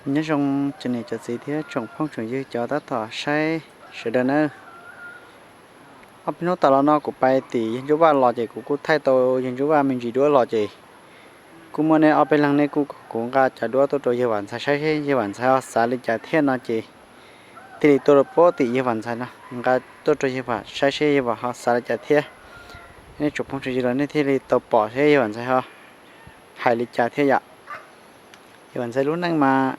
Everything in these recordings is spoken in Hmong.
Nyob zoo cov niam cov txiv thiab tsoom phooj tsoom ywg cov tab tom saib sawv daws nawb. Ob peb hnub tas los no kuv pais tim yawg Ntsuab Vaj los ces kuv kuj thaij tau yawg Ntsuab Vaj me ntsis duab los ces kuj muaj nej ob peb leeg nej kuj kom kuv nqa cov duab tuaj rau yawg Vam Ntxhais saib seb yawg Vam Ntxhais ho xav li cas thiab no ces thiaj li tuaj rau pem tim yawg Vam Ntxhais no nqa tuaj rau yawg Vam saib seb yawg Vam ho xav li cas thiab. Nej tsoom phooj tsoom ywg los nej thiaj li tau pom seb yawg Vam Ntxhais ho hais li cas thiab yom. Yawg Vam Ntxhais lub neej mas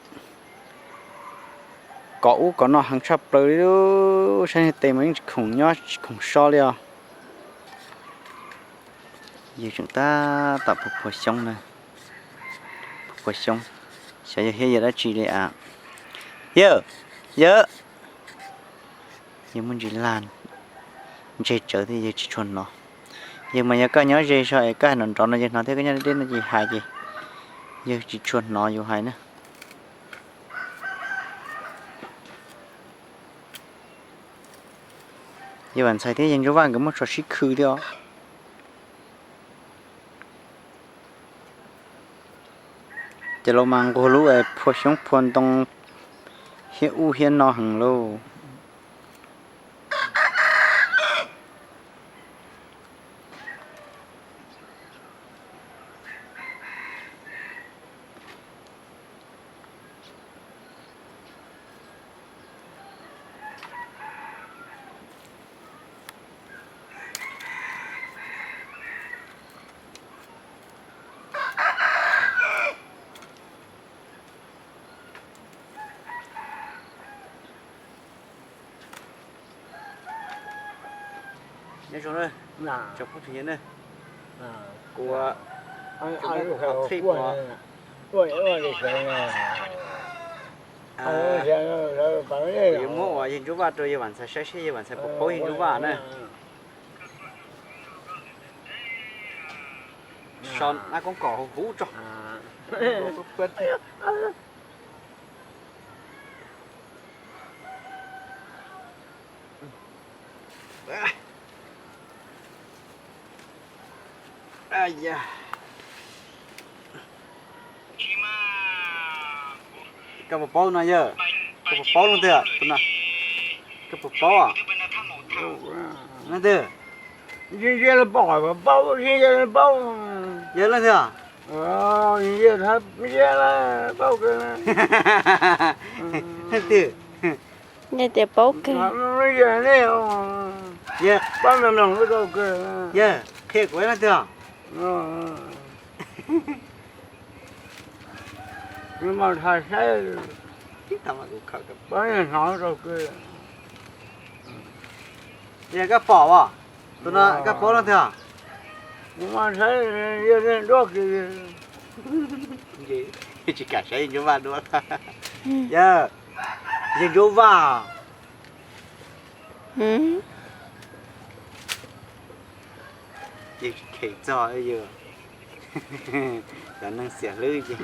kov ub kov no heev tshaj plaws li, saib niag tes mas yeej tsis khoom nyob tsis khoom so li os. Yawg tseem tab tom phua phua xyoob na, phua phua xyoob, xyov yog hiab yog dab tsi li a. Yawg, yawg, yawg muaj ntsis lag ntseg tsawv thiab yawg tsis tshua hnov. Yawg mas yog koj nyob ze zog es koj hais nrov nrov no yawg hnov thiab, koj nyob deb deb no ces hais ces yawg tsis tshua hnov yus hais na. Yawg Vam Ntxhais thiab yawg Ntsuab Vaj nkawd muab tsho sib khw thiab os. Ces los mas nquag lub phua xyoob phua ntoo thiab ub thiab no heev lauj. Nyob zoo na, tsoom phooj tsoom ywg na, kuv, kuv muab kuv qhov txhij pov, kuv yuav muab uas yawg Ntsuab Vaj rau yawg Vam Ntxhais saib seb yawg Vam Ntxhais puas paub yawg Ntsuab Vaj na. So nab koob kom huv huv tso. Koj puas paub no yawg? Koj puas paub leej twg? Koj puas paub? Leej twg? Ntsia ntsia los paub, paub, ntsia ntsia los paub. Yawg leej twg? Ntsia, ntsia los paub kawg. Leej twg? Tias paub kawg. Yawg, qhia kuv leej twg? Yawg koj pom as? Tus no koj paub leej twg? Tsis kam saib yawg Ntsuab Vaj dua. Yawg, yawg Ntsuab Vaj. Yawg tsis kheev txog yawg, cov neeg xiam hlwb ces.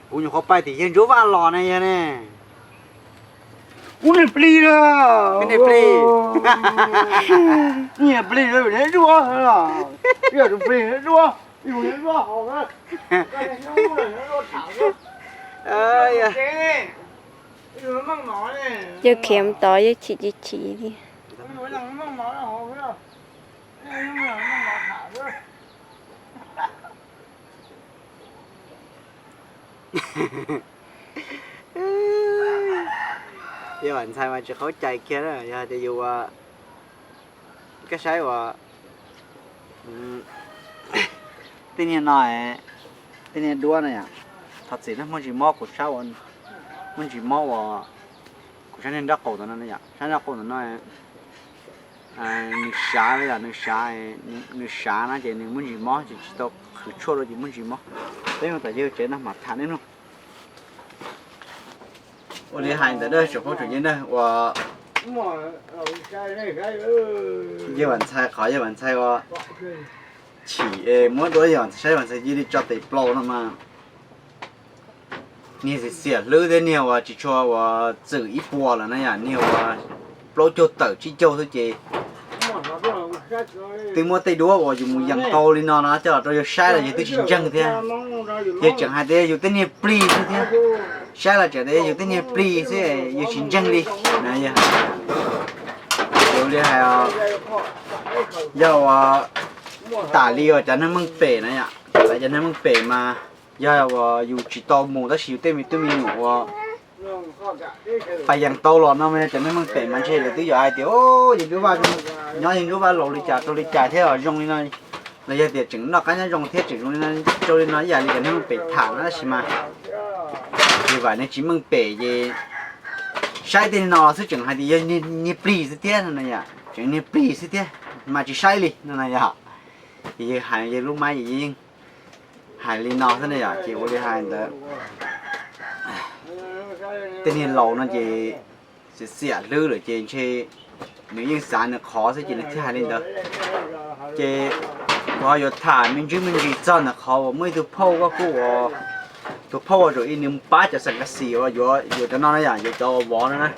Kuv nyuam qhuav pais tim yawg Ntsuab Vaj los ne yawg ne. Ub, niag plig na. Niag plig, niag plig, niag duab, yog tus plig niag duab, yus niag duab hauv. Yawg khiav mus tod yawg chim chim chim li. Yawg Vam Ntxhais mas tsis qaub cai kiag na, yog tias yus ua, koj saib uas tej niag no, tej niag duab no yom, thov txim na, muaj ntsis mob kuv sab, muaj ntsis mob uas kuv sab niag nraub qaum ntawm no yom, sab nraub qaum ntawm no nws sav yom, nws sav, nws sav na ces nws muaj ntsis mob ces tsis tau qhwv tshuaj dua ces muaj ntsis mob. Peb mus tom yawg tsev no mam tham nej mloog. Ua li hais ntawd tsoom phooj tsoom ywg na, ua yawg Vam Ntxhais, qhov yawg Vam Ntxhais ua chim es muab duab yawg Vam Ntxhais saib, Vam Ntxhais cia li tso tes plaws no mas niag xiam xiam hlwb thiab niag uas tsis tshua uas txwm ib puas lawm na yom, niag uas plaub caug tawm tsib caug xwb ces twb muab tej duab uas yus mus yees tau li no no coj los rau yawg saib los yawg twb tsis ntseeg thiab. Yawg tseem hais tias yus tej niag plig xwb thiab. Saib los tseem tias yus tej niag plig xwb, yus tsis ntseeg li. Yog li hais, yog ua tam li uas cov neeg meej pem na yom, cov neeg meej pem mas yog uas yus tsis tau mus tab sis yus tej me tub me nyuam uas pais yees tau los no mas yog cov neeg meej pem mas ntshe lawv twb yuav hais tias, o, yawg Ntsuab Vaj, nyob yawg Ntsuab Vaj laus li cas rau li cas thiab zoo li no, los yog tias tseem noj qab nyob zoo thiab tseem zoo li no, rau li no ib yam li cov neeg meej pem tham no tab sis mas yawg Vam nws tsis meej pem ces saib tej no xwb tseem hais tias yog niag plig xwb thiab no na yom, tseem niag plig xwb thiab mas tsis saib li no na yom. Ces yawg hais yawg lub mab ces yawg yeej hais li no xwb na yom, ces ua li hais ntawd. Tej niag laus no ces xiam xiam hlwb lawm ces ntshe nws yeej xav nws qhov xwb ces nws thiaj hais li ntawd. Ces kuv ho yuav tham me ntsis me ntsis txog ntawm qhov uas muaj ib tug phauj, koj kuj ua, tus phauj uas zaum ib nws pab cov xas kas xis uas yuav, yuav cov no na yom, yuav cov vov no na.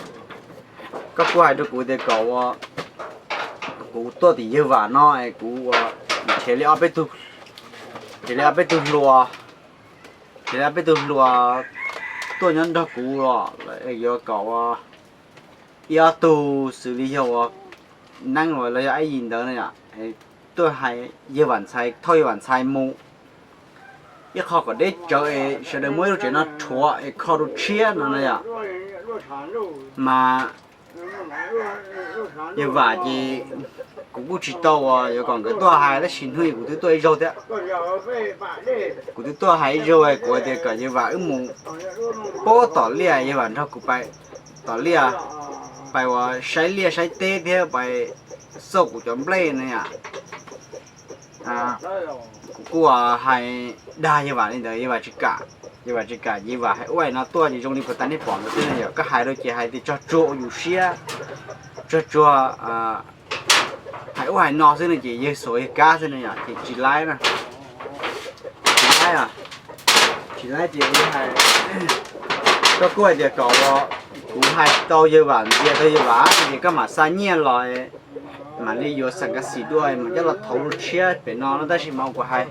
Koj kuj hais rau kuv tias kom ua, kuv tuaj tim yawg Vam no es kuv ua, nrhiav li ob peb tug, nrhiav li ob peb tug hluas, nrhiav li ob peb tug hluas tuaj nyob nrog kuv los yuav kom ua ib ob tug xws li yog ua Neeb los yog Ab Yis ntawd na yom, tuaj hais yawg Vam Ntxhais, thauj yawg Vam Ntxhais mus ib qho kom deb tsawv es sawv daws muab ib lub tsev no rhuav es kho rau tshiab no na yom. Mas yawg Vam ces kuv kuj tsis tau uas yuav kom nkawd tuaj hais tab sis hnub kuv twb tuaj ib zaug thiab. Kuv twb tuaj hais ib zaug kuv hais tias kom yawg Vam wb mus pab tom liaj, yawg Vam nrog kuv pais tom liaj, pais uas saib liaj saib teb thiab pais xauj kuv cov nplej na yom. Kuv kuj hais dag yawg Vam li ntawd, yawg Vam tsis kam, yawg Vam tsis kam, yawg Vam hais ua no tuaj ces zoo li puas tas nej pom ntawd xwb na yom, koj hais rau ces hais tias tsog tsuag ua yus siab, tsog tsuag hais ua hais no xwb no ces yawg xuas yawg kab xwb na yom, ces tsis laib na. Tsis laib, tsis laib ces hais, koj kuj hais tias kom kuv hais tau yawg Vam, ntxias tau yawg Vam ces koj mam xa nyiaj los mam li yuav xas kas xis dua mam coj los thauv rau tshiab pem no no tab sis mas kuv hais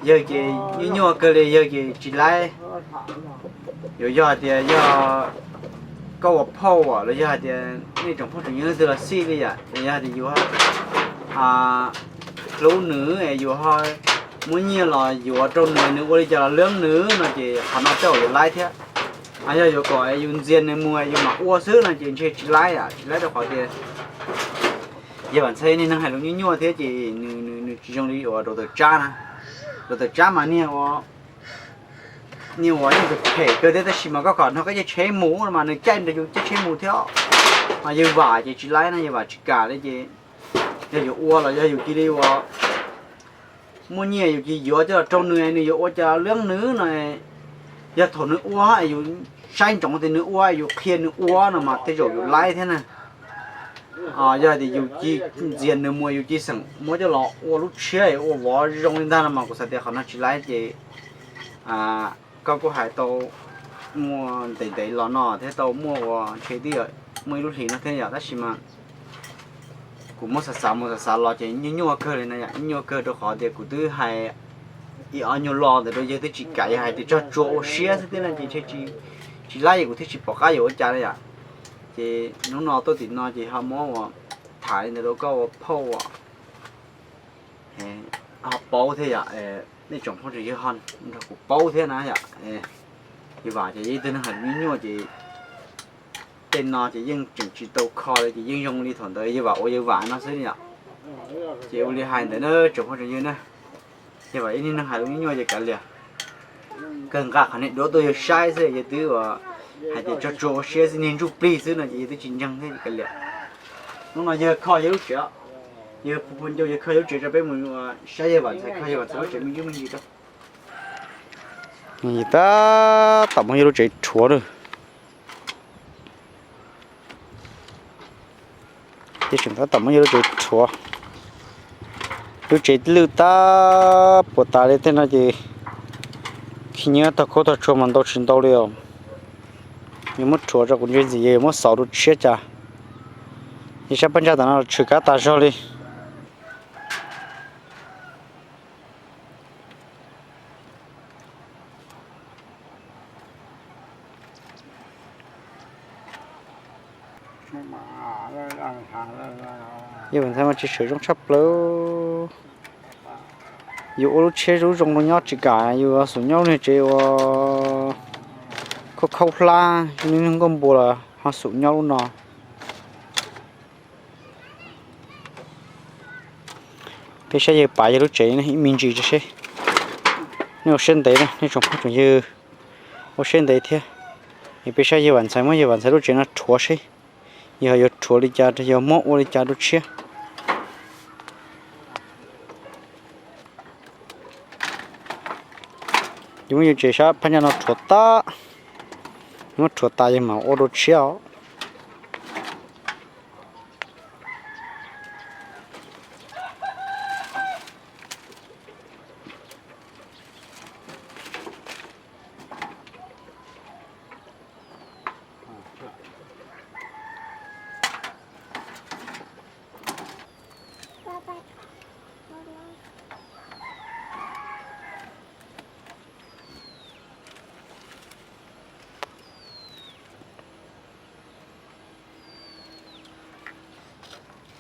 yawg ces nyuaj nyuaj kawg li, yawg ces tsis laib. Yuav yog hais tias yog koj ua phauj los yog hais tias nej tsoom phooj tsoom ywg leej twg los xij li yom, yog hais tias yus hlub nws es yus ho muab nyiaj los yuav rau nws, nws ua li cas los leeb nws no ces qhov no tej zaum yuav laib thiab. Yog yuav kom yus ntxias nws mus yus mam ua xwb no ces ntshe tsis laib, tsis laib rau qhov tias yawg Vam Ntxhais niag neeg hais lus nyuaj nyuaj thiab ces nws tsis zoo li uas Dau Tawm Tsab na. Dau Tawm Tsab mas niag ua, niag ua yeej tus phem kawg thiab tab sis mas koj kom nrog koj caij tsheb mus mas nws caij nrog yus caij tsheb mus thiab. Mas yawg Vam ces tsis laib na, yawg Vam tsis kam li ces yog yuav ua los yog yus cia li ua muaj nyiaj yus cia li yuav coj los rau nws, nws yuav ua cas leeb nws no. Yog thaum nws ua es yus saib ntsoov tias nws ua, yus qhia nws ua no mas tej zaum yus laib thiab na. Yog tias yus cia li ntxias nws mus yus cia li xeem muab coj los ua lub tshiab ua vov zoo li ntag no mas kuv xav tias qhov no tsis laib ces koj kuj hais tau muaj ntev ntev los no thiab tau muaj ua ntshe twb muaj ib lub hlis no thiab yom, tab sis mas kuv muab xav xav mus xav xav los ces nyuaj nyuaj kawg li na yom, nyuaj kawg rau qhov tias kuv twb hais ib ob nyuag lo ntawd rau yawg twb tsis kam, yawg hais tias tsog tsuag ua siab xwb thiab no ces ntshe tsis laib, kuv thiaj tsis pom qab yuav ua cas na yom. Ces hnub no tuaj tim no ces ho muab ua tham li ntawd rau koj ua phauj ua ho paub thiab yom, nej tsoom phooj tsoom ywg ho nrog kuv paub thiab na yom. Yawg Vam ces yog ib tug neeg hais lus nyuaj nyuaj ces tej no ces yeej tseem tsis tau kho li ces yeej zoo li thaum ntawd yawg Vam ua yawg Vam no xwb yom. Ces ua li hais ntawd na tsoom phooj tsoom ywg na, yawg Vam ib niag neeg hais lus nyuaj nyuaj ces kav liam, kawg nqa qhov niag duab tuaj yawg saib xwb yawg twb ua hais tias tsog tsuag ua siab xwb niag ntsuj plig xwb no ces yawg twb tsis ntseeg thiab ces kav liam. Hnub no yawg kho yawg lub tsev, yawg phu phu ncau yawg kho yawg lub tsev rau peb mus saib yawg Vam Ntxhais kho yawg Vam Ntxhais lub tsev me ntsis me ntsis rau. Tab tom muab yawg lub tsev rhuav lawm. Ces tseem tab tom muab yawg lub tsev rhuav. Lub tsev lwj tab puas tas li tej no ces khib nyiab tag kub tag tshua mas ntau tsis ntau li os. Yog muab rhuav tso kuv ntsia ntxim yog yuav muab xauv rau tshiab cas. Yog sab phab ntsa tom no tshwm kab tas zog li. Yawg Vam Ntxhais mas tsis sawm zoo tshaj plaws. Yus ua lub tshiab zoo zoo rau nyob tsis kam yus xum nyob lub niag tsev uas khaub khaub hlab zoo li nkauj npua los ho xum nyob lub no. Peb saib yawg Pav yawg lub tsev ib me ntsis tso seb. Nej ua siab ntev na nej tsoom phooj tsoom ywg, ua siab ntev thiab. Es peb saib yawg Vam Ntxhais muab yawg Vam Ntxhais lub tsev no rhuav seb yawg ho yuav rhuav li cas, yawg muab ua li cas rau tshiab. Yus muab yus tsev sab phab ncaj no rhuav tag, muab rhuav tas yawg mam ua rau tshiab os.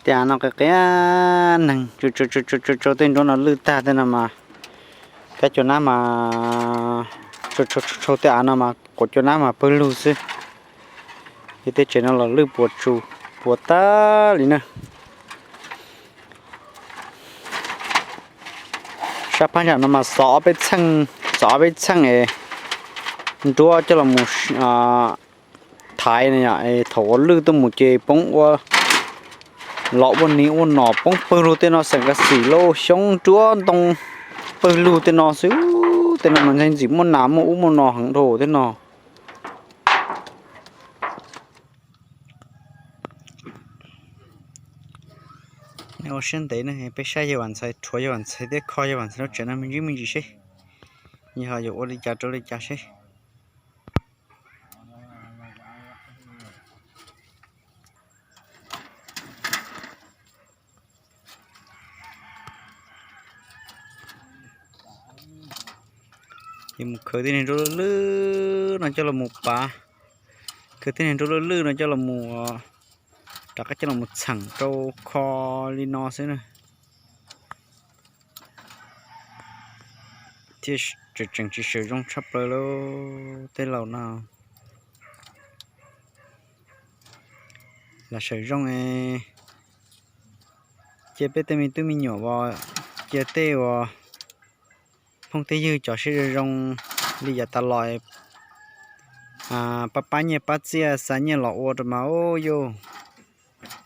Tej av no qia qia neeg, tsu tsu tej nruab no lwj tag tej no mas, kab cua nab mas, tsu tsu tej av no mas quav cua nab mas pawg lug xwb. Yog tej tsev no los lwj puas tsu, puas tag li na. Sab phab ntsa no mas xov ob peb txheej, xov ob peb txheej es nruab coj los mus thaiv no, thaum ua lwj tuaj mus ces poob ua, los ua niv ua nom poob pawg lug tej no, xeem kas xim lauj, xyoob nruab ntoo pawg lug tej no xwb. Tej no mas ntxhais ntxim muaj nas muaj ub muaj no heev dhau tej no. Nej ua siab ntev ne, peb saib yawg Vam Ntxhais rhuav yawg Vam Ntxhais thiab kho yawg Vam Ntxhais lub tsev no me ntsis me ntsis seb yawg ho yuav ua li cas rau li cas seb. Ces mus khaws tej niag nruab lwj lwj no coj los mus pav, khaws tej niag nruab lwj lwj no coj los mus, rov qab coj los mus txheem rau kho li no xwb na. Thiab tseem tsis sawv zoo tshaj plaws li tej laus no. Lam sawv zoo es cia peb tej me tub me nyuam, cia tej uas phooj tej ywg cov siab zoo zoo li yav tas los pab pab nyiaj pab txiaj xa nyiaj los ua rau mas ub yuj,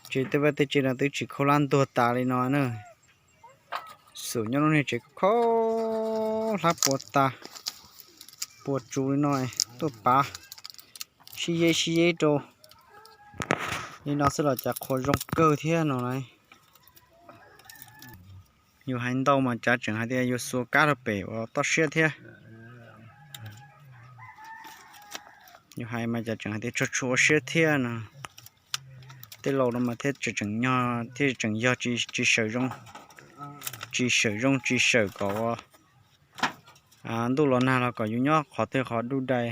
tsis tej vaj tej tsev no twb tsis khaub hlab ntuag tas li no na. Xum nyob lub niag tsev khaub hlab puas tas, puas tsuv li no, tuaj pav sib yeb sib yeb rau li no xwb los cas qhuas zoo kawg thiab no lauj. Yus hais ntau mas cav tseem hais tias yus xuas kab rau pem uas toj siab thiab. Yus hais mas cav tseem hais tias tsuag tsuag ua siab thiab no. Tej laus no mas thiaj tseem, thiaj tseem yog tsis sawv zoo, tsis sawv zoo tsis sawv kom ntuj los nag los kom yus nyob qhov twg qhov dub dai.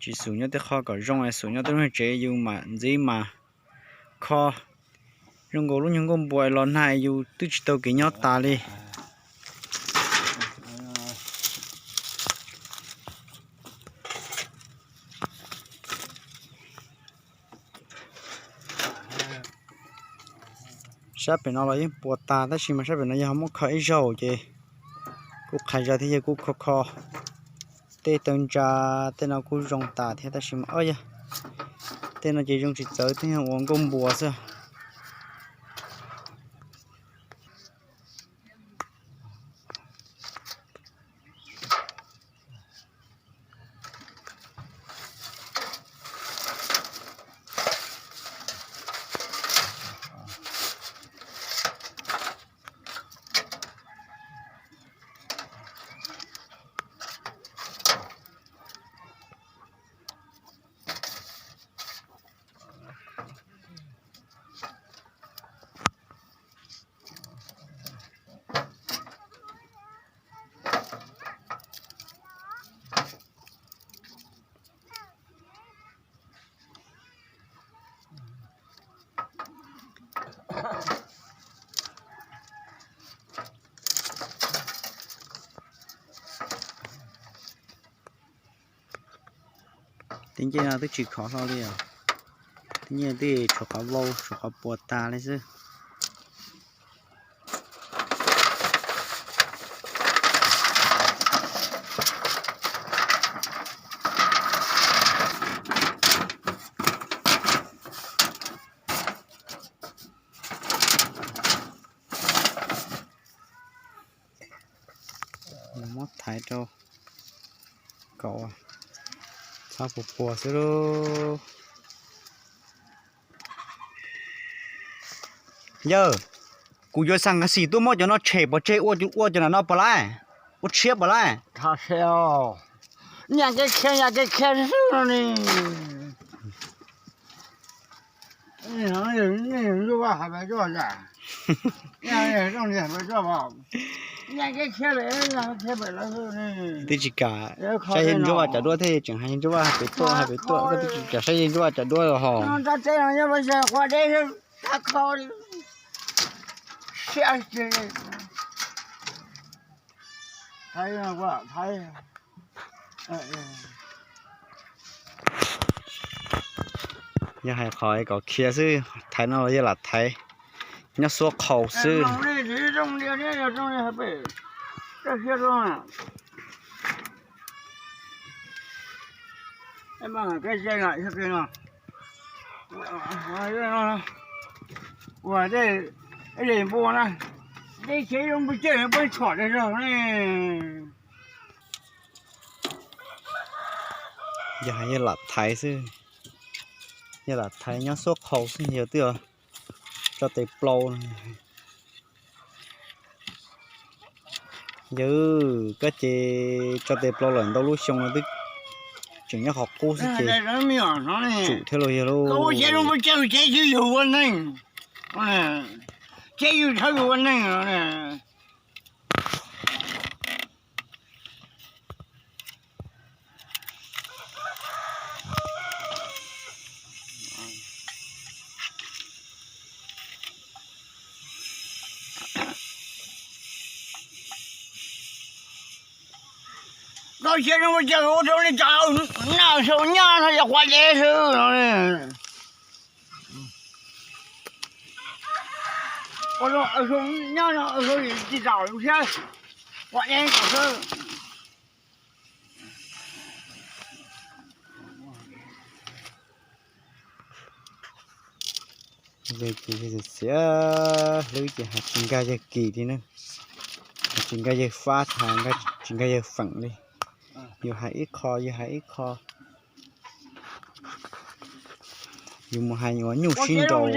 Tsis xum nyob tej qhov kom zoo es xum nyob tej lub tsev yus mam ntxiv mas kho zoo nkaus lub nyuag nkuaj npua los nag yus twb tsis tau kev nyob tas li. Sab pem no los yeej puas tas tab sis mas sab pem no yog muab kho ib zaug ces kuj qhais zog thiab yog kuj kho kho. Tej taw ntsa tej no kuj zoo tas thiab tab sis mas yog tej no ces zoo tsis txawv, tej yog ua nkuaj npua xwb. Tej ncej no twb tsis khov hlo li os. Tej ncej twb tshuav qhov vau, tshuav qhov puas tas li xwb. Muab thaiv rau kom txhob puas puas xwb lauj. Yawg, kuv yuav xa nkag xim tuaj muab cov no tshem pov tseg ua cov no pov laib, ua tshiab pov laib. Nyaj kev khiav, nyaj kev khiav xwb no ne. Twb tsis kam saib yawg Ntsuab Vaj cov duab thiaj tseem hais yawg Ntsuab Vaj hais pem tuaj hais pem tuaj, koj twb tsis kam saib yawg Ntsuab Vaj cov duab los ho. Yog hais qhov kom khiav xwb, thaiv no los yog lam thaiv, nyob xuab qhaus xwb. Ua tej, ej, npua na, dej khiav zoo pes tsawg peb tshom zog ne. Yog hais yog lam thaiv xwb, yog lam thaiv nyob xuab qhaus xwb, yog twb tso tes plaus. Yawg, koj ces tso tes plaus lawm ntau lub xyoo no twb tseem nyob qhov qub xwb ces tsum thiab los yog lauj. Koj siab zoo ua cas ua rau nej cov noj saum nyab no yog quav dev xwb no. Ua rau nyob no tsis tau lub siab, quav dev kom xwb. Yawg ces yawg xiav hlwb ces hais tsis nkag yawg kis li na, hais tsis nkag yawg fab, hais tsis nkag yawg feem li. Yus hais ib qho yawg hais ib qho. Yus mus hais nyuj sib nraus,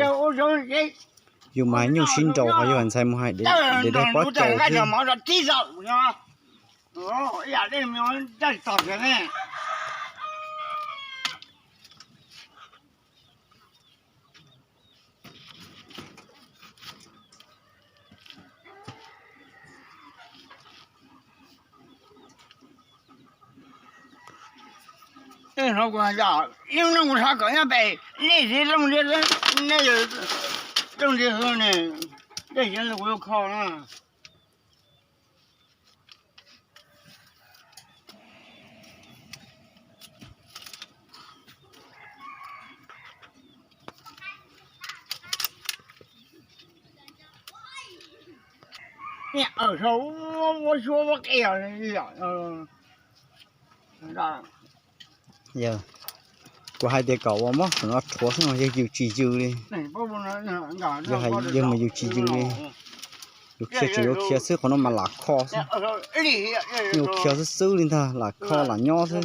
yus mus hais nyuj sib nraus ho yog ntxhais mus hais dev daig pob caus xwb. Nej kuv xav kom nyob pem nej txiv looj li, nej looj li hwv ne, tej xyov kuv yuav kho na. Yog, kuv hais tias kom ua mob saum no rhuav xwb no yawg yws tsis yws li. Yawg mus yws tsis yws li. Yus khiav tseem yuav khiav xwb, qhov no mas lam kho xwb. Yus khiav xwb xwb li ntag, lam kho lam nyob xwb.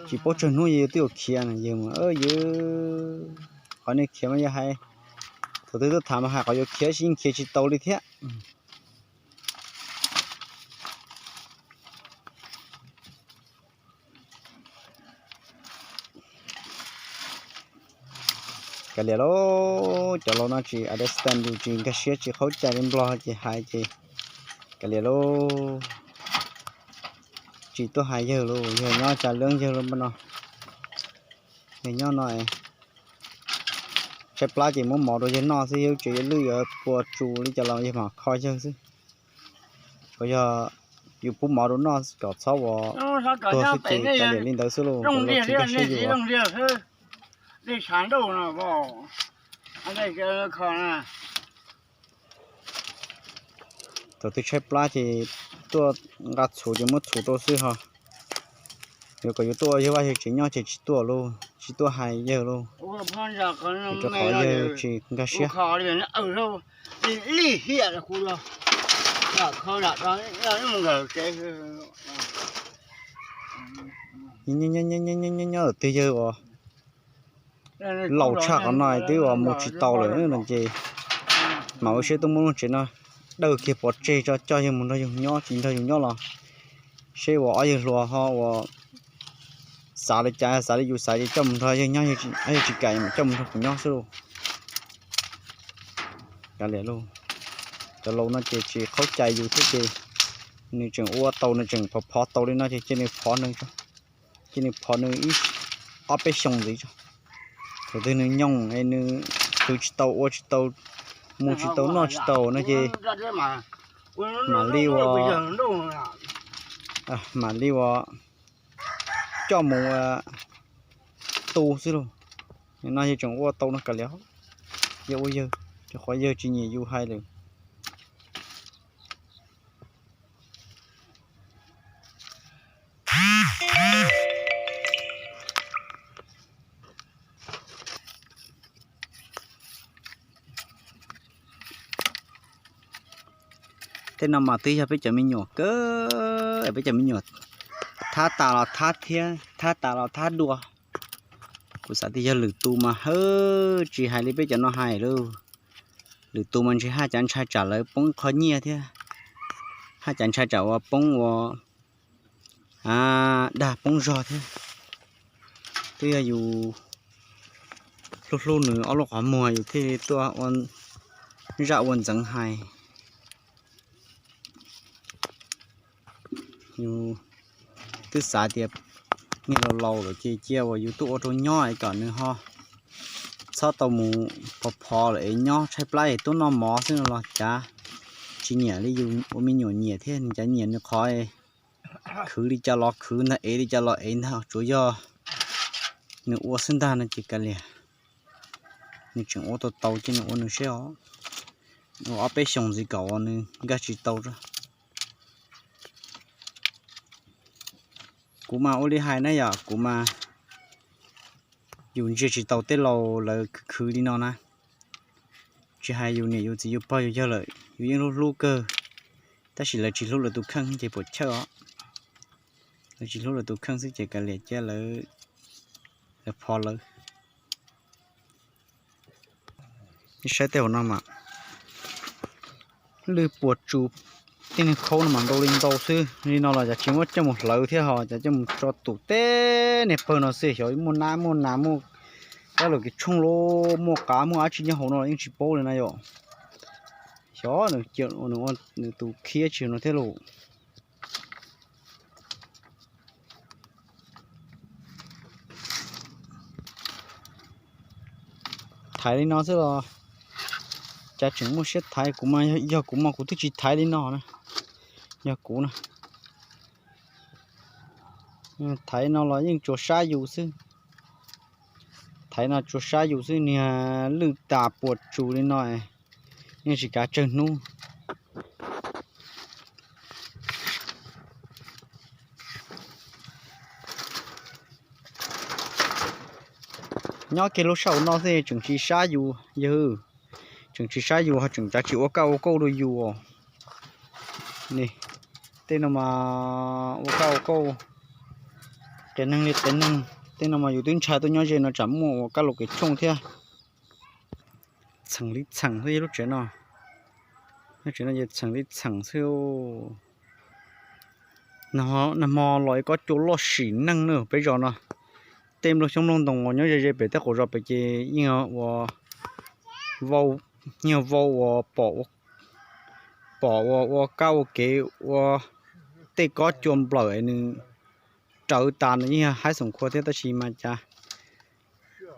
Tsis paub tsawg hnub yus twb yuav khiav na, yawg mus yws. Qhov nej khiav mas yog hais, thaum twg tuaj tham mas hais qhov yuav khiav, yeej khiav tsis tau li thiab. Kav liam lauj, cov laus no tsis understand yus, tsis nkag siab tsis qhaub cai li nplog ces hais ces kav liam lauj. Tsis tuaj hais yawg lauj, yawg nyob cas leeb yawg lauj npaj no. Yawg nyob no es tshaib plab ces muab mov rau yawg noj xwb, yawg tsev yawg lwj yuav pua tsu li cas los yawg mam kho yawg xwb. Kom yog yus pub mov rau noj kom txhob ua tuag xwb ces kav liam li ntawd xwb lauj, tsis nkag siab yus. Thaum twg tshaib plab ces tuaj nqa txhuv ces muab txhuv rau xwb ho. Yuav kom yus tuaj ua yawg vaj yawg tsev nyob ces tsis tuaj lauj, tsis tuaj hais yawg lauj. Rau qhov yawg tsis nkag siab. Nyob twg yawg uas laus tshaj qhov no twb uas mus tsis tau lawm no ces mam ua siab tuaj muab lub tsev no dawj kiag pov tseg tso, coj yawg mus nrog yawg nyob, tsis nrog yus nyob los seb uas ob yawg hluas ho uas xav li cas, xav li yus xav ces coj mus nrog yawg nyob, yawg tsis kam mas coj mus nrog kuv nyob xwb lauj. Kav liam lauj, cov laus no ces tsis qhaub cai yus thiab ces nws tseem ua tau, nws tseem phov phov tau li no ces cia nws phov neeg tso, cia nws phov nws ib ob peb xyoos ntxiv tso. Thaum twg nws nyoog es nws khwv tsis tau, ua tsis tau, mus tsis tau, noj tsis tau no ces mam li ua, mam li ua coj mus ua tu xwb lauj. Nim no yawg tseem ua tau no kav liam, yog ua yawg, rau qhov yawg tsis nyiam yus hais lawm. Tej no mas twb yog peb cov me nyuam kawg, peb cov me nyuam thab tas los thab thiab, thab tas los thab dua. Kuv xav tias yog lwm tus mas hawb tsis hais li peb cov no hais lauj. Lwm tus mas ntshe haj cav ntshai tsam lawv poob qhov nyiaj thiab, haj cav ntshai tsam uas poob ua dag poob zog thiab. Twb yog yus hlub hlub nws ob lub qhov muag yus thiaj li tuaj ua zaj ua ntxeev hais. Yus twb xav tias niag laus laus lawm ces cia uas yus tuaj ua rau nyob es kom nws ho txhob tau mus phov phov lawm es nyob tshaib plab es tuaj noj mov xwb no los cav tsis nyiam li yus ua me nyuam nyiam thiab, nws cav nyiam nws qhov khwv li cas los khwv ntag, ev li cas los ev ntag, tsuas yog nws ua xwb ntag no ces kav liam. Nws tseem ua tau tau ces nws ua nws seb os. Ua ob peb xyoos ntxiv kom uas nws nkag tsis tau. Kuv mas ua li hais na yom, kuv mas yus ntsia tsis tau tej laus lawv khwv khwv li no na. Tsis hais yus niam yus txiv yus pog yus yawg lawm yus yeej hlub hlub kawg, tab sis lawv tsis hlub lawv tus kheej ces puas chawj os. Lawv tsis hlub lawv tus kheej xwb ces kav liam cia lawv, lawv phov lawv. Saib tej hauv no mas lwj puas tsuv, tej niag khaub no mas ntau li ntau xwb. Li no los cas tsis muab coj mus hlawv thiab ho cas coj mus tso tus teb niag pawg no xwb. Xyov muaj nab muaj nas muaj kab laum kev tshooj los muaj qav muaj dab tsi nyob hauv no los yeej tsis paub li na yom. Xyov nws cia nws ua nws tus khiab tsis no thiab lauj. Thaiv li no xwb los cas tseem muaj siab thaiv. Kuv mas yog kuv mas kuv twb tsis thaiv li no na. Yog kuv na, thaiv no los yeej tsuas sab yus xwb. Thaiv no tsuas sab yus xwb, niag lwj tas puas tsuv li no yeej tsis kav tsawg hnub. Nyob kiag lub sab hauv no xwb tseem tsis sab yus, yawg, tseem tsis sab yus ho tseem cav tsis ua kaj ua kauj rau yus. Tej no mas ua kaj ua kauj, qias neeg li qias neeg. Tej no mas yus twb ntshai tuaj nyob ze no tsam muaj ua kaj laum kev tshooj thiab. Txheem li txheem xwb lub tsev no. Lub tsev no ces txheem li txheem xwb. Nag hmo los kob cua loj sim neej na peb zos no. Tej nplooj xyoob nplooj ntoo uas nyob ze ze pem tej qaum zos pem ces yeej ua, yeej vau uas pom ua, pom ua ua kab ua kev ua tej kob cua nplawm nws rawv tas nws yeej haib xoom khua thiab tab sis mas cas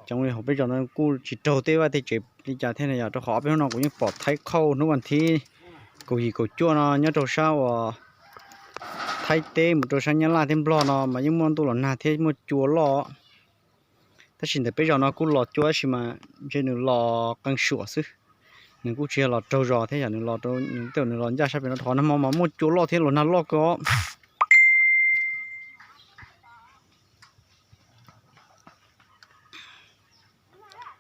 Cov li hauv peb zos no kuj tsis raug tej vaj tej tsev li cas thiab na yom, rau qhov ob peb hnub no kuv yeej pom Thaib qhauj hnub vas thib kaum yim kaum cuaj no nyob rau sab uas Thaib teb mus rau sab Nyab Laj thiab Nplog no mas yeej muaj ntuj los nag thiab muaj cua loj. Tab sis ntawm peb zos no kuj los cua tab sis mas ntshe nws los qee suam xwb, nws kuj tsis yog los raug zos thiab yom, nws los rau, nws tej zaum nws los ncaj sab pem no, rau qhov nag hmo mas muaj cua loj thiab los nag loj kawg os.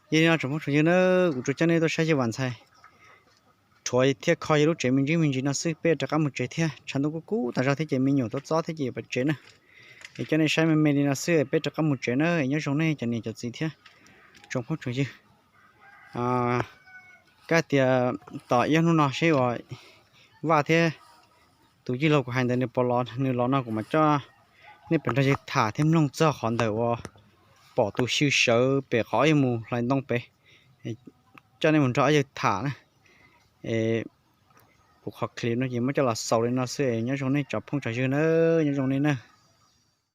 Yog li no tsoom phooj tsoom ywg na, kuv tsuas coj nej tuaj saib yawg Vam Ntxhais rhuav thiab kho yawg lub tsev me ntsis me ntsis no xwb, peb rov qab mus tsev thiab, tshav ntuj kuj kub tas zog thiab ces me nyuam txob txob thiab ces yuav pais tsev na. Es coj nej saib me me li no xwb, peb rov qab mus tsev na, es nyob zoo nej cov niam cov txiv thiab tsoom phooj tsoom ywg. Kab tias tom ib ob hnub no seb uas Vaj thiab tus yij laug kuv hais ntawd nws puas los, nws los no kuv mam coj nej pem nrog yawg tham thiab mloog txog qhov ntawm uas pom tus xyw sawv pem qhov yawg mus hlais ntoo pem, coj nej mus nrog ob yawg tham na. Es kuv qhov clip no ces muab coj los xaus li no xwb, nyob zoo nej tsoom phooj tsoom ywg na, nyob zoo nej na.